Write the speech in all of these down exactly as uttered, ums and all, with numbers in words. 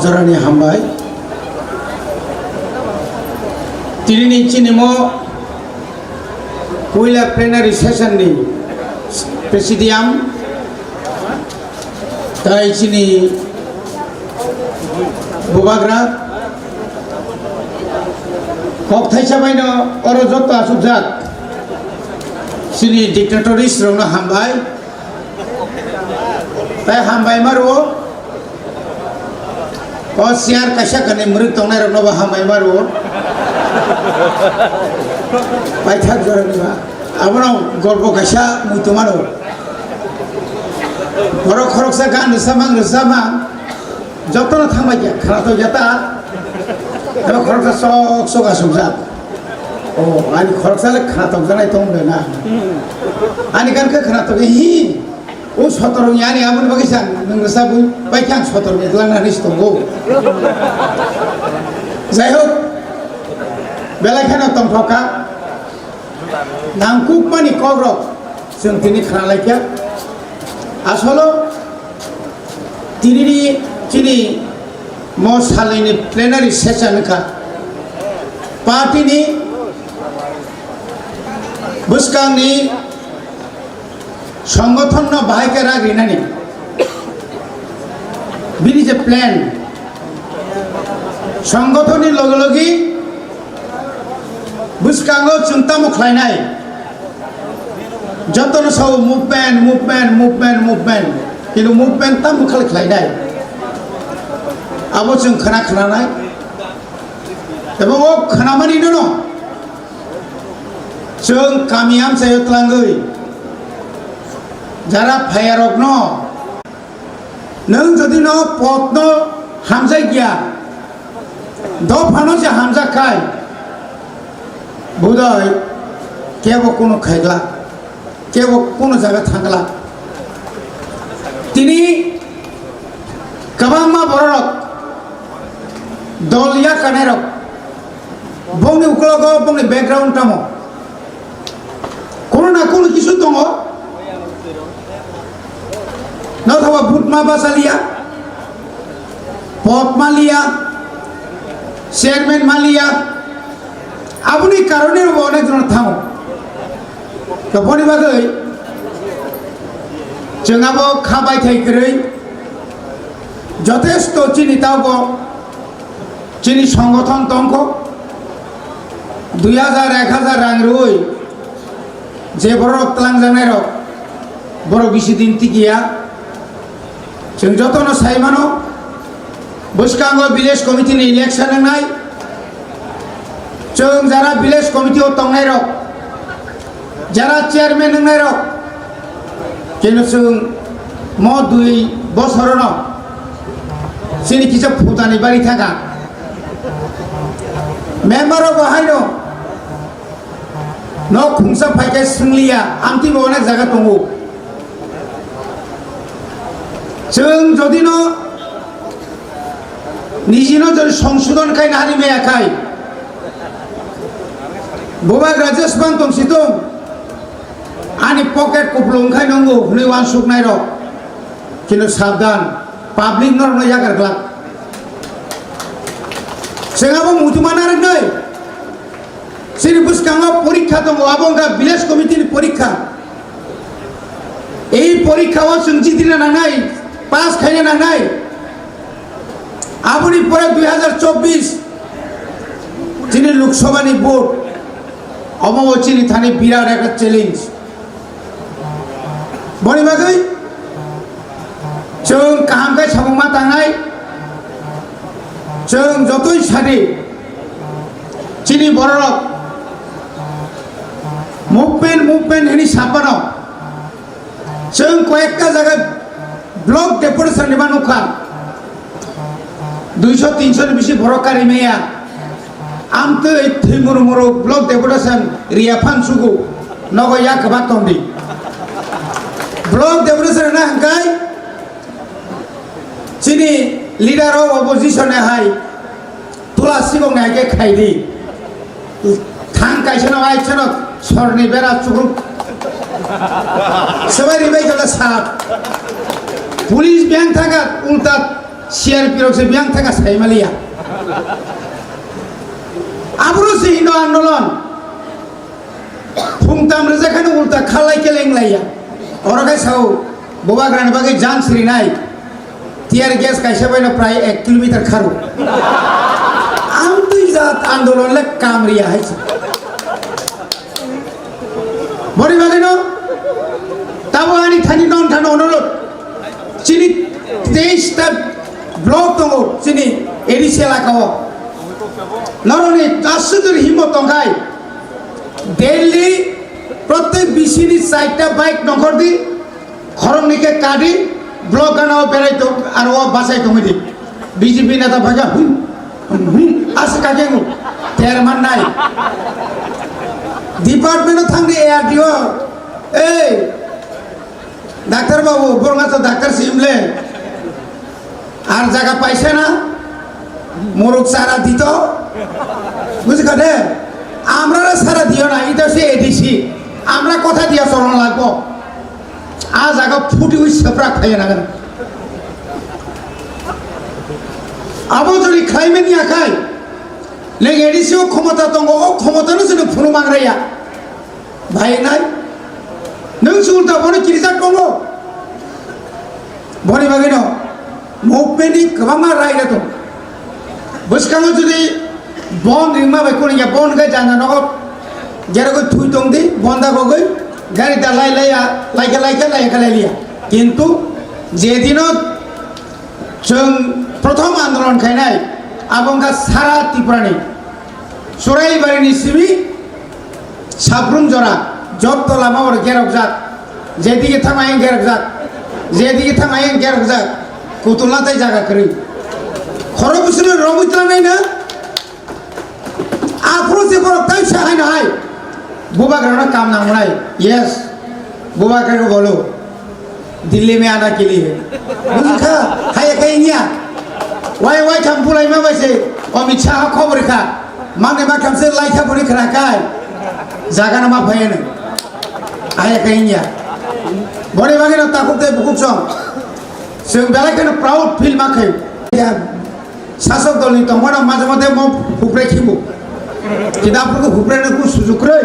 Jorani hambai. Tinini chini mo puila plenary session ni presidium tai chini bubagra kok thaisa baino oro joto asukjak chini dignitaries rokno hambai. Tai hambai maro. O chair kaisa kanwi mwrwk tongnai rokno bo hambai maro. Paithak jorani ba. Abono golpo kaisa muitu mano. Borok khoroksa gan rwsa mang rwsa mang. Jotono thangbai khe khwnathok ya ta. Ebo khoroksa sok sok asukjak. O ani khoroksa le khwnathok janai tong de na. Ani gan khe khwnathok hi. O sotor wngya ani aboni bagwi sa nwng rwsa bui bai khe ang sotor wngya twlang nani se tongo. Jai hok, belai kheno tongthok kha. Nangkukmani kokrok chwng tini khna lai kha. Asolo tinini chini mo salnini plenary session wngkha. Party ni bwskangni Songgothon no bahai khe rak rinani. Bini je plan, songgothon ni logi logi bwskango chwng tamo khlainai. Jotono sao movement, movement, movement, movement. Kintu movement tamo khali khlainai. Abo chwng khna khnanai. Ebo o khnamani nono. Chwng kami amchaio twlangwi jara phaiyarokno, nwng jodi no potno hamjak ya, dophano se hamjak khai, budai kebo kuno khaiglak, kebo kuno jaga thangglak. Tini kwbangma bororok dol ya kanairok Bongni ukologo bongni background tamo? Kono na kono kisu tongo. Nothaba vote ma bachaliya, pot ma liya, chairman ma liya. Aboni karone bo onek jon thango. To boni bagwi chwng abo kha baithai kwrwi jotesto chini taubo. Chini songgothon tongkho, dui hajar, ek hajar rang rwi je borok twlangjaknairok, borok bisi din tikiya. Chwng jotono sai mano, bwskango village committee ni election wngnai. Chwng jara village committee o tongnairok, jara chairman wngnairok, keno chwng mo dui bosorono chini kisa phutani bari thaka. Member rok bo haino nok khungsa phaikhe swngliya, amtwi bo onek jaga tongo. Chwng jodi no nijino jodi songsodon khai nahari maya khai, bubagra jesbang tong si tong, ani pocket kupulung khai nongo hwnwi uansuk nairok. Kino sabdan, public norokno yakar glak. Chwng abo muchungma narwknai. Chini bwskango porikha tongo, abo wngkha village committee ni porikha. Ei porikha o chwng jitrina nangnai, pass khaina nangnai. Aboni pore dui hajar chobbish chini Lok Sabha ni vote, omo o chini thani birat ekta challenge. Boni bagwi chwng kaham khe samung ma tangnai, chwng jotoi sadi chini bororok movement, movement hini saphano chwng koyekta jaga block deputation ni ma nukha. Duiso tinso ni bisi borok kari maya. Amtwi thwi muru muru block deputation riya phan sugu nogo ya kwbak tongdi. Block deputation na hangkai chini leader of opposition hai tula sigong nai ke khaidi. Thang kaisa no ai chano sorni bera chukruk. Sabai ribai jala sap. Police beng thaga ulta C R P rok se biyang thaka sai maliya. Abro se hino andolon. Phung tam rwjak kheno ulta khalai keleng laiya. Oro khe sao, bubagrani bagwi jan sirinai. Tear gas kaisa baino prai ek kilometer kharo. Ang twi jat andolon le kamriya hai se. Boni bagwino tabo ani thani non thani onorot. Chini teis ta block tongo chini A D C elaka o. Noroni aswk jori himmo tongkhai. Daily prottek bisini chaita bike nongkhor di, khoroknwi khe kadi, block gana o berai tong, aro o bachai tongwi di. B J P neta bhaga, hmm, hmm, hmm, asa kake ngu, ter man nai. Department o thangdi A R D O, ei, Doctor babu, borok to doctor si imle. Ar jaga paisa na? Muruk sara dito. Bujhkha de? Amrara sara diyo na, ito se A D C. Amra kotha diya choron lagbo. A jaga phuti ui seprak phaiya na gana. Abo jodi khlaimani akhai, neng A D C o khomota tongo, o khomota no se nung phunu mangraya. Bhai nai, nung se ulta bono kirijak tongo. Boni bagwi no movement ni kwbangma raida tong. Bwskango jodi bon ringma bai kuni ya bon gai jana nogo gerogoi thui tong di, bon da gogoi gari da lai lai ya, lai khe lai khe lai khe lai liya. Kintu jedino chwng prothom andolon khainai, abo wngkha sara Tripura ni Churaibari ni simi Sabrum jora, jotto lama oro gerokjak, jedike thang ayang gerokjak, jedike thang ayang gerokjak, kutulna tei jaga kwrwi. Khoro bwswrwng romwi tlangnai na, aphuru se borok tai sa hai na hai, bubagrano kam nang nai, yes, bubagra ko bolo. Delhi mein aana ke liye. Bujhkha, haya khe inya. Wai wai tham bulai ma bai se, Amit Shah khobor kha. Mane ma tham se lai kha boni khna kai. Jaga na ma phai ne. Haya khe inya. Boni bagwi no takhuk tei bukhuk song. Chwng belai kheno proud feel ma khayo. Ya, sasok dol ni tongmano maje maje mo hupre khibu. Kida phuru hupre no ku sujuk kroi.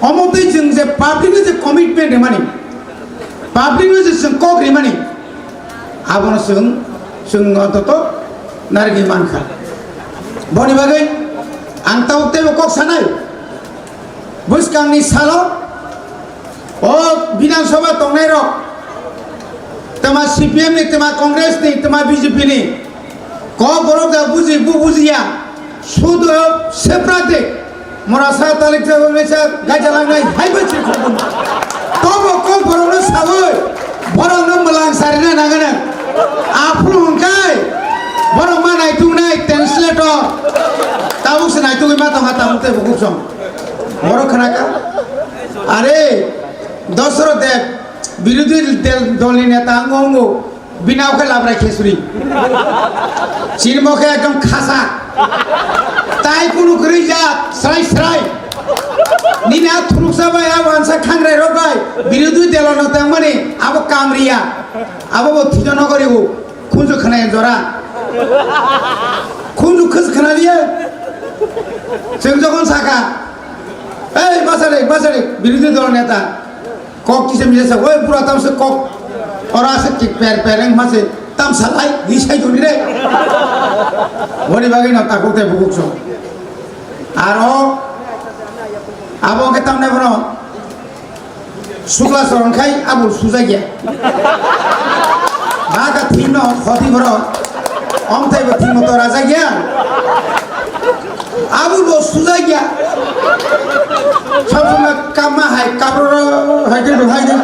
Omo tei chwng je public no je commitment rimani, public no je chwng kok rimani, abono chwng, chwng ontoto narigwi mankha. Boni bagwi ang tabuk teibo kok sanai, bwskangni salo o Bidhan Sabha tongnairok, twma C P M ni, twma Congress ni, twma B J P ni, kok borok da buji, bu bujiya, sudo separate. Mora sa talik sa wale sa gaja lang nai hai ba chir khum. Tobo kok borok no sawi, borok no malang sarina nangana. Aphuru hwnkai, borok ma naitung nai translator. Tabuk se naitung ma tongha tabuk tei bukuk song. Borok khna ka. Are, Dosro Deb, birodhi del-, dol ni neta wngwi wngwi. Bini khe labrai khesuri. Chini bo khe ekdom khasa. Tai kunu kwrwi ya, srai srai. Nini a thuruksa bai, a wansa khangrai rok bai, birodhi dolo no tangmani, abo kamriya. Abo bo thwijo nogori o. Khunju khwnaya jora. Khunju khus khwnaliya. Chwng jokhon saka, "Ei, basari, basari, birodhi dol neta." Kok kisa misa sa, "Oi, bura tamsa kok." Ora asa ki per per wng ma se tamsa lai, di sai duni re. Boni bagwi no takuk tei bukuk so. Aro, abo ke tamne bono, sukla soron khai, abo sujai ya. Baka thim no, khoti boro, om thai bo thim moto raja ya. Abo bo sujai ya. Sab samay kamma hai, kapro hai de, hai de.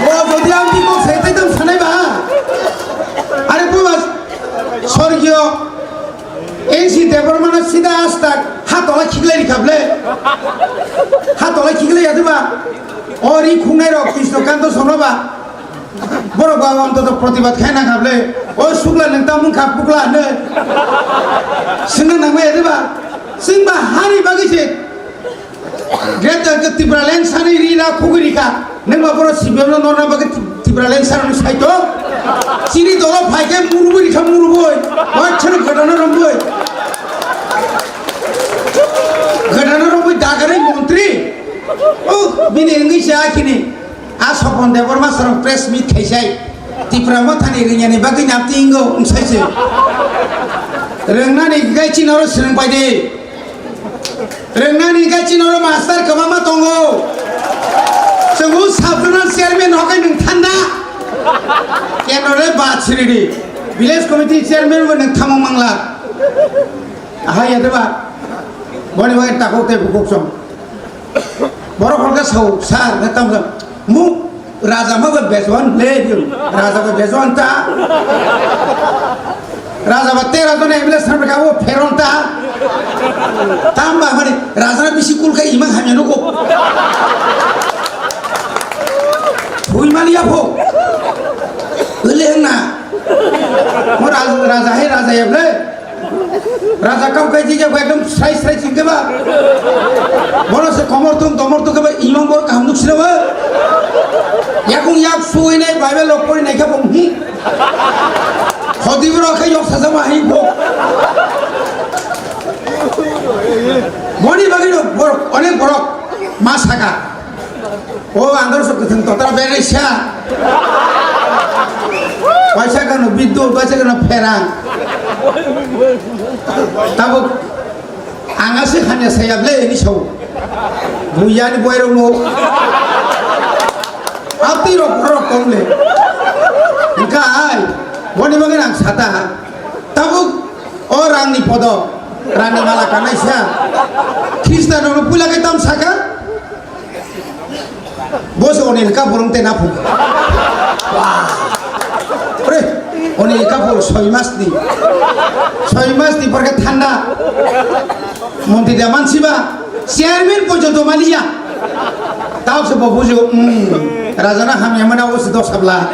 Bo jodi ang biko sai tai tang sanai ba. Are bo ba sorgiyo N C Debbarma no sida astak ha tola khiklai rikha ble. Ha tola khiklai ya de ba. O ri khungnai rok Krishna Kanto sono ba. Borok ba ontoto protibad khai nang kha ble. O sukla nwng tamo wngkha pukla hwnwi. Swngna nangmaya de ba? Swng ba hani bagwi se Greater Tipraland sani ri ra khugwi ri kha. Neng ba boro C P M no norna bagwi Tipraland saroni saito. Chini dolo phaikhe murubui rikha murubui. Wachhano gadana rombui. Gadana rombui dagari montri. Oh, bini wngwi se akhini. A Sopon Debbarma sarong press meet khaisai. Tipra Mothani ringyani bagwi napti ingo wngsaise. Ringnani gai chini oro swrwng paidi. Ringnani gai chini oro master kwbangma tongo. Chwng o sub zonal chairman hokai nwng thanda. Kenore ba chiridi. Village committee chairman bo nwng thamung mangla. Ahai ya deba. Boni bai takok tei bukuk song. Borok hwnkhe sao, "Sir, nai tamo mu raja ma bai bejoan le, raja bai bejoan ta. Raja ba tera jon M L A sar ka o pheron ta. Tamba mani raja na bisi kul kha imang hamya nugo. Hui mali apho. Ele na. Mo raja, raja hai raja ya ble." Raja kau kai jija ekdom srai srai chingke ba. Bono se komor tung tomor tung ke ba imang bor kaham nuk sira ba. Yakung yak suinai Bible lok pori nai kha bong hi. Hodi bro khe yok saja ma hi bo. Boni bagi no bor onek borok ma saka. O andor sok kwthwng totra berai sa. Waisa kano biddut, waisa kano pherang. Tabuk ang aswk hamya saya ble ini sao. Buya ni boy rok no. Abdi rok rok kom le. Engka ai. Boni bagwi ang sata. Tabuk o rang ni podo. Rang ni mala kanai sa. Khristan rok no pula ke tam saka. Bo se Onil Kapoor wng tei naphung. Wah. Ore, Onil Kapoor soi mas ni. Soi mas ni porke thanda. Montri da mansiba. Chairman porjonto maliya. Tao se bo bujo, hmm. Raja na hamya mana o se dos sabla.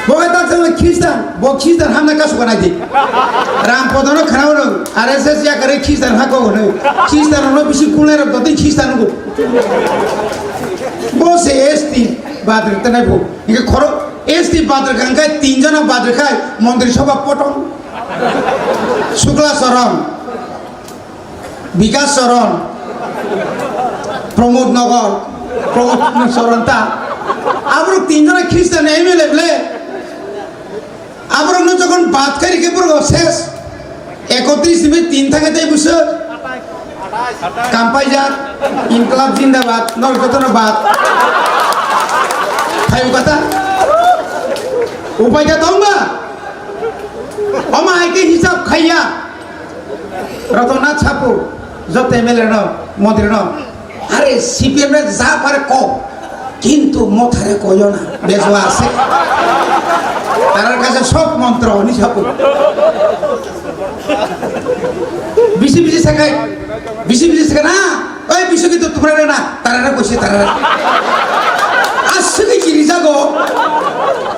Bo khe tak chwng Khristan, bo Khristan hamna kasu kanai di. Ram podono khana rwng, R S S ya kare Khristan ha ko hwnwi. Khristan no bisi kulai rok dotwi Khristan nugo. Bo se S T badr tanai bo. Inge khoro S T badr kan kai tin jona badr khai Montri Sabha potong. Sukla Saran. Bikas Saran, Pramod Nagar, Pramod Saran ta. Aborok tin jona Khristan M L A ble. Aborok no jokhon bad khai rikhe borok ses. Ekotris ni tin thangkhe tei bwswk. Kampaijak, Inklab Zindabad, norok jotono bad. Khai ukata. Upai kha tong ba? Omo hai khe hisab khaiya. Rotona Chapu, joto M L A no, montri no. Are C P M re ja pare ko, kintu Mothare koyo na, bejwa ase. Tarar kache sob montro ni Chapu. Bisi bisi sakai, bisi bisi sakai na. Oi, bisu kintu tumra rena, tarara koisi tarara. Aswk kiri jago.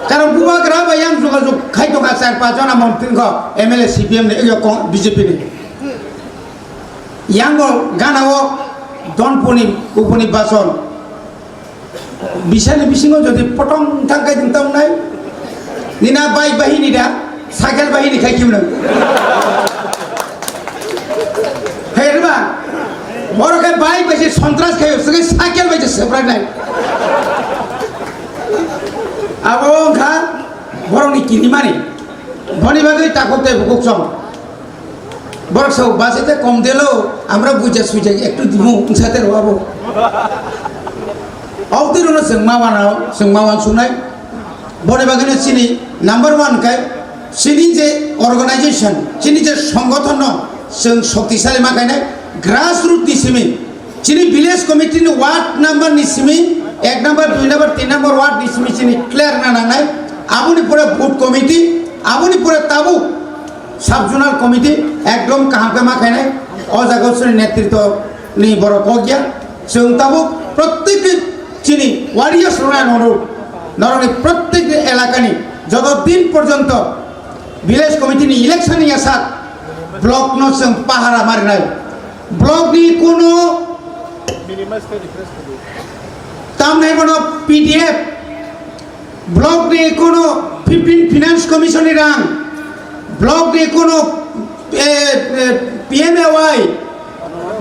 Karon bubagra bai yang jogajog khai tongkha char panch jona montri ko M L A C P M ni, yo ko B J P ni. Yang bo gana o don puni, kupuni bason. Bisani bisingo jodi potong thang kai ding tong nai. Nina bike bahini da, cycle bahini khai kim nang. Hai riba, boro kai bike bai se sontras khai, se cycle bai se sebrai nai. Abo wngkha borokni kinimani. Boni bagwi takhuk tei bukhuk song. Borok sao base te kom delo, amra buja suja ektu dimu, wngsa te rwabo. Autwi rono chwng ma wana, chwng ma wan sunai. Boni bagwino chini number one kai, chini je organization, chini je songgothon no chwng shoktisali ma kainai, grassroot ni simi. Chini village committee ni ward number ni simi, ek number, dui number, tin number ward ni simi chini clear na nangnai. Aboni pore booth committee, aboni pore tabuk sub zonal committee ekdom kaham khe ma khainai. O jaga chini netritwo ni borok kok ya. Chwng tabuk prottek chini warriors rwnai norok, norokni prottek elakani joto din porjonto village committee ni election ni asat block no chwng pahara marinai. Block ni kuno Tamni bono P D F, block ni kono fifteen Finance Commission ni rang, block ni kono, eh, eh, P M A Y,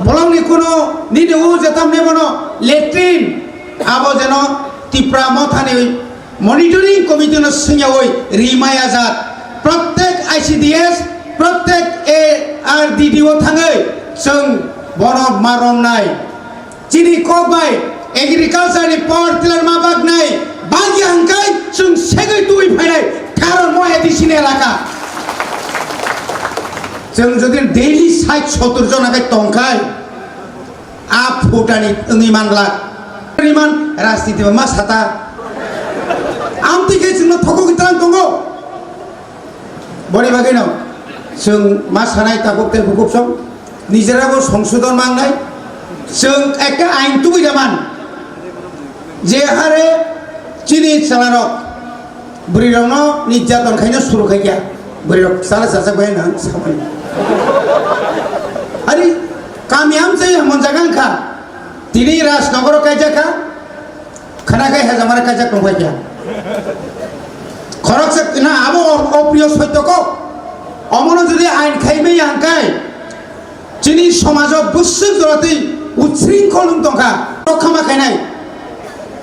block ni kono nini o je tamni bono latrine, abo jeno Tipra Mothani Monitoring Committee no swngyawi rimaya jak. Prottek I C D S, prottek A R D D o thangwi chwng bono ma romnai. Chini kok bai agriculture ni power tiller ma baknai, bagya hwnkhe chwng segwi twi phainai, karon mo A D C ni elaka. Chwng jodi daily sait sottor jona khe tongkhai, a phutani wngwi manglak. Wngwi man rajniti ma sata. Amtwi khe chwngno thokogwi tlang tongo. Boni bagwino chwng ma sanai tabuk tei bukup song nijera bo songsodon mangnai. Chwng ekta ain tubui da man. Je hare chini chalarok bwrwirokno nirjaton khaina suru khaikya. Bwrwirok sala chajak bai nang samani. Ari kami amchai hamon jaga wngkha. Tini Rajnogoro kaijak kha. Khana khai hejamare kaijak tong khaikya. Khoroksa na abo o-, opriyo soityo kok. Omono jodi ain khaimai ya hwnkhe chini somajo bwswk joratwi ushringkhol wng tongkha. Rokha ma khainai.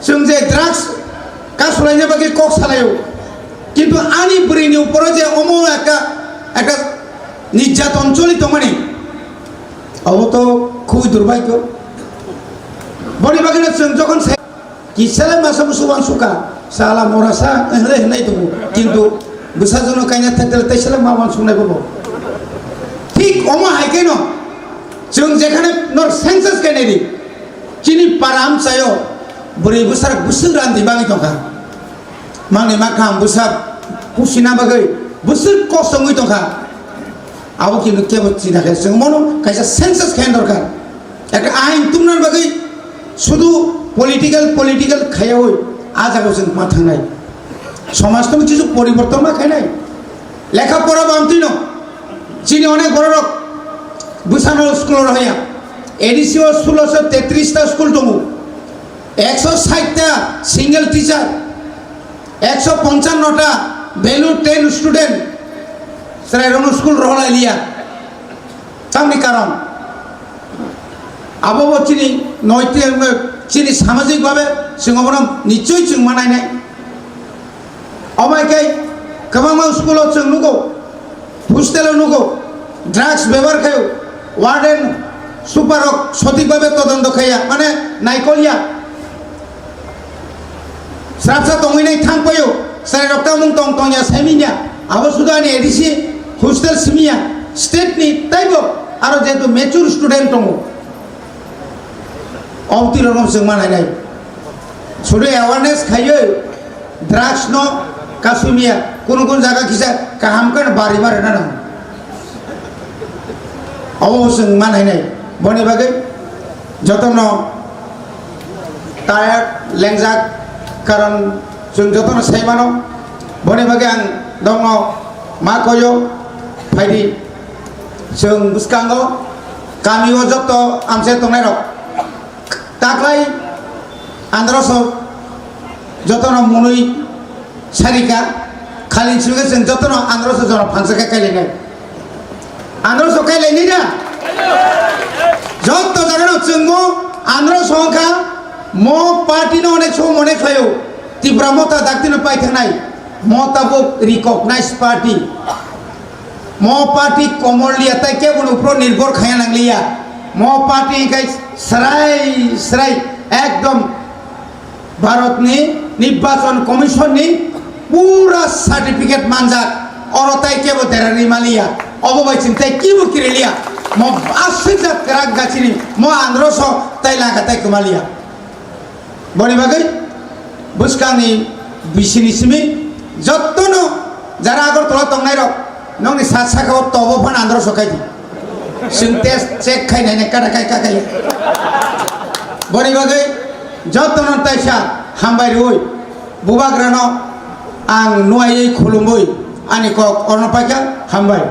Chwng je drugs kasulaina bagwi kok salaio. Kintu ani bwrwini uporo je omo ekta, ekta nirjaton choli tongmani, abo to khubui durbhagyo. Boni bagwino chwng jokhon sai, kisalai masa musu uansukha, sala morasa hinlai hinlai tongo, kintu bwsajwkno kaina thakdele taisalai ma uansuknai bobo. Thik omo hai kheno chwng jekhane nor census khainai di, chini para amchaio bwrwi bwsarok bwswk randi bagwi tongkha. Mangni ma kaham bwsa pusina bagwi bwswk kosongwi tongkha. Abo kintu kebo china khe chwng mono kaisa census khaina dorkar. Ekta ain tungna bagwi sudu political, political khayawi a jagao chwng ma thangnai. Somaj tong chisu poriborton ma khainai. Lekha pora bo amtwino chini onek bororok bwsano school rohya. A D C o sulosho tetris ta school tongo. Ekso sait ta single teacher, ekso ponchanno ta value ten student, chwrairokno school rohorlai liya. Tamni karon abo bo chini noitik, chini samajik babe chwng obono nichoi chwng manainai. Omo hai khe kwbangma school o chwng nugo, hostel o nugo, drugs bebohar khaio, warden, super rok sothik bhabe todonto khaiya, mane naikolya. Srapsa tongwi nai thang paio, chwrai rok tamung tong tongya saimanya, abo sudo ani A D C hostel simiya, state ni taibo aro jehetu mature student tongo. Obtwi rokno chwng ma nainai. Sudu awareness khaiwi drugs no kasumia, kunu kunu jaga kisa kaham khe bari ma rwna nango. Obo chwng ma nainai. Boni bagwi jotono tired, lengjak, karon chwng jotono sai mano. Boni bagwi ang nokno ma koyo, phaidi. Chwng bwskango kamio joto amchai tongnairok. Taklai androso jotono munui sarika, khalin sibike chwng jotono androso jono phansa khe kailainai. Androso kailainai na? Joto jagano chwngmo androso wngkha, mo party no onek somo onek khlaio, Tipra Motha daktino paithangnai, mo tabuk recognized party. Mo party komor liya, tai kebo ni upro nirbhor khaya nang liya. Mo party khai srai srai ekdom Bharat ni Nirbachon Commission ni pura certificate manjak. Oro tai kebo dera ri ma liya. Obo bai chwng tai kibo kiri liya. Mo aswk jat kwrak gachini mo androso tai laka tai kwma liya. Boni bagwi bwskangni bisini simi jottono jara Agartala tongnairok nokni sat sakao tobo phano androso khai di. Chwng test check khai nainai kada khai ka khai. Boni bagwi jottono taisa hambai rwui bubagrano ang nuaiwi khulumui ani kok orno paikha, hambai.